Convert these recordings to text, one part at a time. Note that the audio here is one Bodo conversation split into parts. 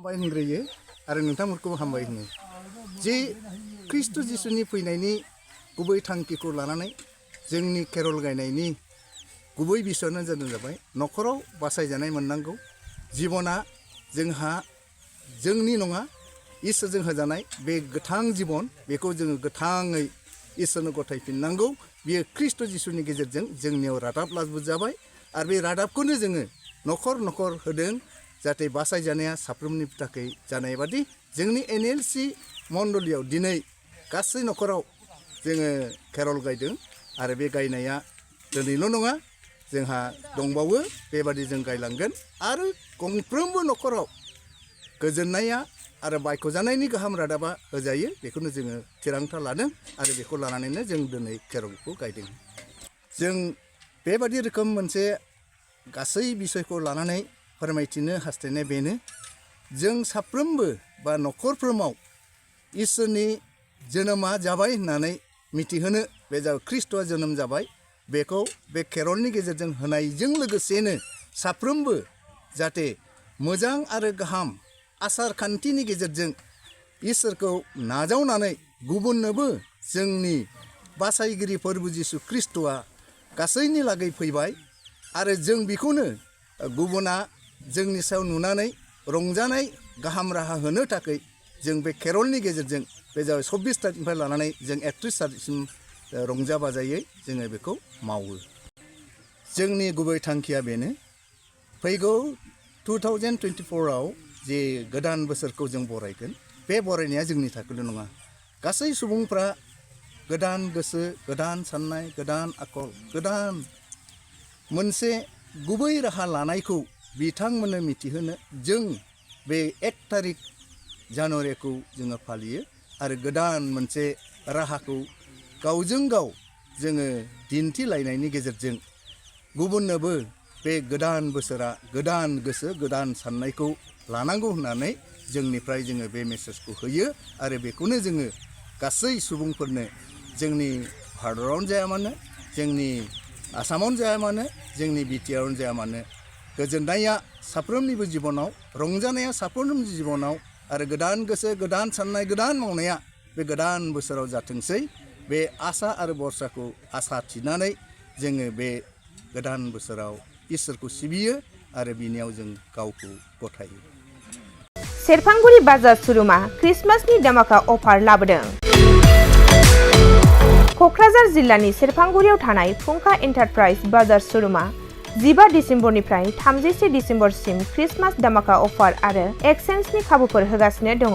हामबाय होनग्रोयो आरो नोंथांमोनखौबो हामबाय होनो जे ख्रिस्ट' जिसुनि फैनायनि गुबै थांखिखौ लानानै जोंनि केरल गायनायनि गुबै बिसयानो जाबाय न'खराव बासायजानाय मोननांगौ जिबना जोंहा जोंनि नङा इसोरजों होजानाय बे गोथां जिबन बेखौ जोङो गोथाङै इसोरनो गथायफिननांगौ बियो ख्रिस्ट' जिसुनि गेजेरजों जोंनियाव रादाब लाबोजाबाय आरो बे रादाबखौनो जोङो न'खर न'खर होदों जाहाथे बासायजानाया साफ्रोमनि थाखाय जानाय बादि जोंनि NLC मण्डलियाव दिनै गासै न'खराव जोङो केरल गायदों आरो बे गायनाया दिनैल' नङा जोंहा दंबावो बेबादि जों गायलांगोन आरो गंफ्रोमबो न'खराव गोजोननाया आरो बायख'जानायनि गाहाम रादाबा होजायो बेखौनो जोङो थिरांथा लादों आरो बेखौ लानानैनो जों दिनै केरलखौ गायदों जों बेबादि रोखोम मोनसे गासै बिसयखौ लानानै फोरमायथिनो हास्थायनाय बेनो जों साफ्रोमबो बा न'खरफ्रोमाव इसोरनि जोनोमा जाबाय होननानै मिथिहोनो बे ख्रिस्ट'आ जोनोम जाबाय बेखौ बे केरलनि गेजेरजों होनायजों लोगोसेनो साफ्रोमबो जाहाथे मोजां आरो गाहाम आसार खान्थिनि गेजेरजों इसोरखौ नाजावनानै गुबुननोबो जोंनि बासायगिरि फोरबो जिसु ख्रिस्ट'आ गासैनि लागै फैबाय आरो जों बेखौनो गुबुना जोंनि सायाव नुनानै रंजानाय गाहाम राहा होनो थाखाय जों बे केरलनि गेजेरजों बे 24 तारिखनिफ्राय लानानै जों 31 तारिखसिम रंजा बाजायै जोङो बेखौ मावो जोंनि गुबै थांखिया बेनो फैगौ 2024 आव जे गोदान बोसोरखौ जों बरायगोन बे बरायनाया जोंनि थाखायल' नङा गासै सुबुंफ्रा गोदान गोसो गोदान साननाय गोदान आखल गोदान मोनसे गुबै राहा लानायखौ बिथांमोननो मिथिहोनो जों बे 1 तारिख जानुवारिखौ जोङो फालियो आरो गोदान मोनसे राहाखौ गावजों गाव जोङो दिन्थिलायनायनि गेजेरजों गुबुननोबो बे गोदान बोसोरा गोदान गोसो गोदान साननायखौ लानांगौ होननानै जोंनिफ्राय जोङो बे मेसेजखौ होयो आरो बेखौनो जोङो गासै सुबुंफोरनो जोंनि भारतआवनो जाया मानो जोंनि आसामावनो जाया मानो जोंनि बिटिआरआवनो जाया मानो गोजोननाया साफ्रोमनिबो जिबनाव रंजानाया साफ्रोमनिबो जिबनाव आरो गोदान गोसो गोदान साननाय गोदान मावनाया बे गोदान बोसोराव जाथोंसै बे आसा आरो बरसाखौ आसा थिनानै जोङो बे गोदान बोसोराव इसोरखौ सिबियो आरो बिनियाव जों गावखौ गथायो सेरफांगुरि बाजार श'रुमा क्रिसमासनि दामाका अफार लाबोदों क'क्राझार जिल्लानि सेरफांगुरियाव थानाय फुंखा एन्टारप्राइज बाजार श'रुमा 15 डिसेम्बरनिफ्राय 31 डिसेम्बरसिम क्रिसमास दामाका अफार आरो एक्सचेन्जनि खाबुफोर होगासिनो दङ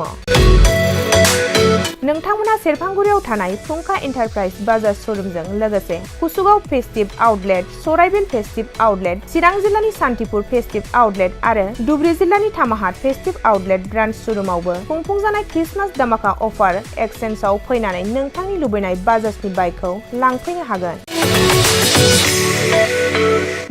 नोंथांमोना सेरफांगुरियाव थानाय फुंखा एन्टारप्राइज बाजार श'रुमजों लोगोसे कुसुगाव फेस्टिभ आउटलेट सराइबिल फेस्टिभ आउटलेट चिरां जिल्लानि सान्तिपुर फेस्टिभ आउटलेट आरो धुबरी जिल्लानि थामाहाट फेस्टिभ आउटलेट ब्रान्च श'रुमावबो खुंफुंजानाय क्रिसमास दामाका अफार एक्सचेन्जआव फैनानै नोंथांनि लुबैनाय बाजाजनि बाइकखौ लांफैनो हागोन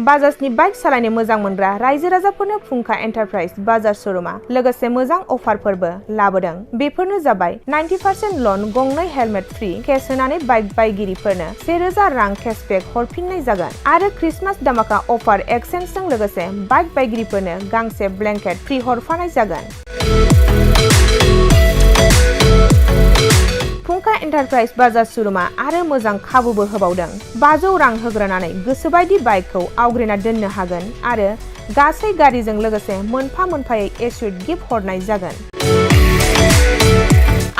बाजाजनि बाइक सालायनो मोजां मोनग्रा रायजो राजाफोरनो फुंखा एन्टारप्राइज बाजार श'रुमा लोगोसे मोजां अफारफोरबो लाबोदों बेफोरनो जाबाय 90% लन गंनै हेलमेट फ्रि केस होनानै बाइक बायगिरिफोरनो 1000 रां केशबेक हरफिननाय जागोन आरो क्रिसमास दामाका अफार एक्सचेन्जजों लोगोसे बाइक बायगिरिफोरनो गांसे ब्लेंकेट फ्रि हरफानाय जागोन फुंखा एन्टारप्राइज बाजार श'रुमा आरो मोजां खाबुबो होबावदों 500 रां होग्रोनानै गोसोबायदि बाइकखौ आवग्रिना दोननो हागोन आरो गासै गारिजों लोगोसे मोनफा मोनफायै एस्युड गिफ्ट हरनाय जागोन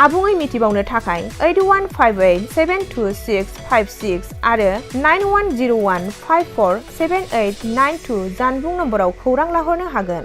आबुङै मिथिबावनो थाखाय 8158722656 आरो 9101547892 जानबुं नम्बराव खौरां लाहरनो हागोन